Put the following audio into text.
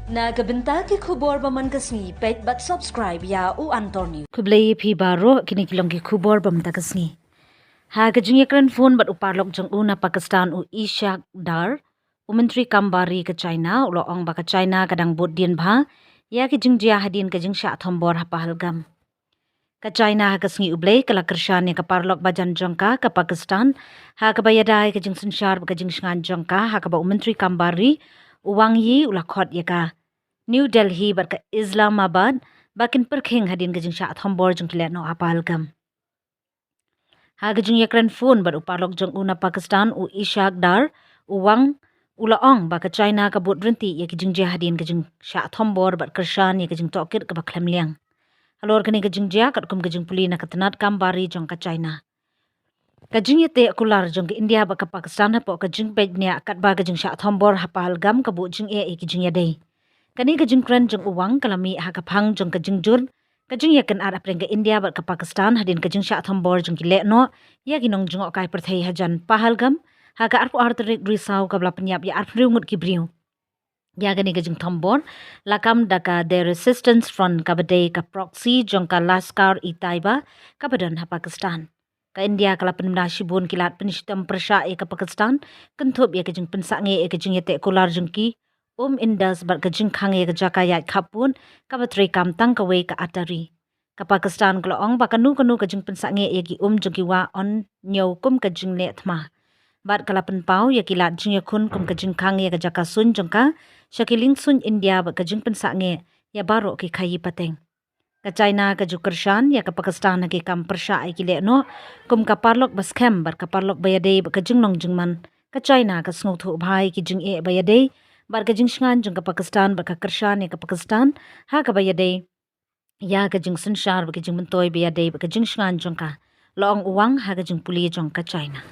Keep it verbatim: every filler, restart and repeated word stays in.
Na ka bynta ki khubor ba man ka sngi, peit bad subscribe ïa U Antor News. Khublei ïa phi baroh, kine ki long ki khubor ba mynta ka sngi. Ha ka jingïakren phone bad u paralok jong u na Pakistan u Ishaq Dar, u Myntri Kam Bar Ri ka China u la ong ba ka China ka dang bud dien bha ïa ki jingjia hadien ka jingshah thombor ha Pahalgam. Ka China ha ka sngi U Blei ka la kyrshan ïa ka paralok bajan jong ka, ka Pakistan, ha kaba ïada ïa ka jingsynshar bad ka jingshngaiñ jong ka, ha kaba u Myntri Kam Bar Ri u Wang Yi u la khot ïa ka New Delhi bad ka Islamabad ba kin pyrkhing hadien ka jingshah thombor jong ki lehnoh ha Pahalgam. Ha ka jingïakren phone bad u paralok jong u na Pakistan u Ishaq Dar, u Wang, u la ong ba ka China ka bud ryntih ïa ki jingjia hadien ka jingshah thombor bad kyrshan ïa ka jingtohkit kaba khlem liang halor kane ka jingjia katkum ka jingpule na ka tnat kam bar ri jong ka China. Ka jingïateh kular jong ka India bad ka Pakistan hapoh ka jingbeit bniah katba ka jingshah thombor ha Pahalgam ka buh jingeh ïa ki jingïadei. Kane ka jingkren jong u Wang ka la mih ha ka phang jong ka jingjur ka jingïakynad hapdeng ka India bad ka Pakistan hadien ka jingshah thombor jong ki lehnoh ïa ki nongjngohkai pyrthei hajan Pahalgam ha ka arphew ar tarik Risaw, kaba la pynïap ïa arphew hynriew ngut ki briew ïa kane ka jingthombor, la kam da ka The Resistance Front kaba dei ka proxy jong ka Lashkar-e-Taiba kaba don ha Pakistan. Ka India ka la pynbna shibun ki lad pynshitom pyrshah ïa ka Pakistan, kynthup ïa ka jingpynsangeh ïa ka jingïateh kular jong ki um Indus bad ka jingkhang ïa ka jaka ïaid khappud kaba treikam tang kawei ka Attari. Ka Pakistan ka la ong ba kano kano ka jingpynsangeh ïa ki um jong ki wah yn ñiew kum ka jingleh thma. Bad ka la pynpaw ïa ki lad jingïakhun kum ka jingkhang ïa ka jaka suiñ jong ka sha ki liengsuiñ India bad ka jingpynsangeh ïa baroh ki khaïi pateng. Ka China ka ju kyrshan ïa ka Pakistan ha ki kam pyrshah ïa ki lehnoh kum ka paralok ba skhem bad ka paralok ba ïadei bad ka jinglong jingman. Ka China ka sngewthuh bha ïa ki jingeh ba ïadei bad ka jingshngaiñ jong ka Pakistan bad ka kyrshan ïa ka Pakistan ha kaba ïadei ïa ka jingsynshar bad ka jingmyntoi ba ïadei bad ka jingshngaiñ jong ka, la ong u Wang ha ka jingpule jong ka China.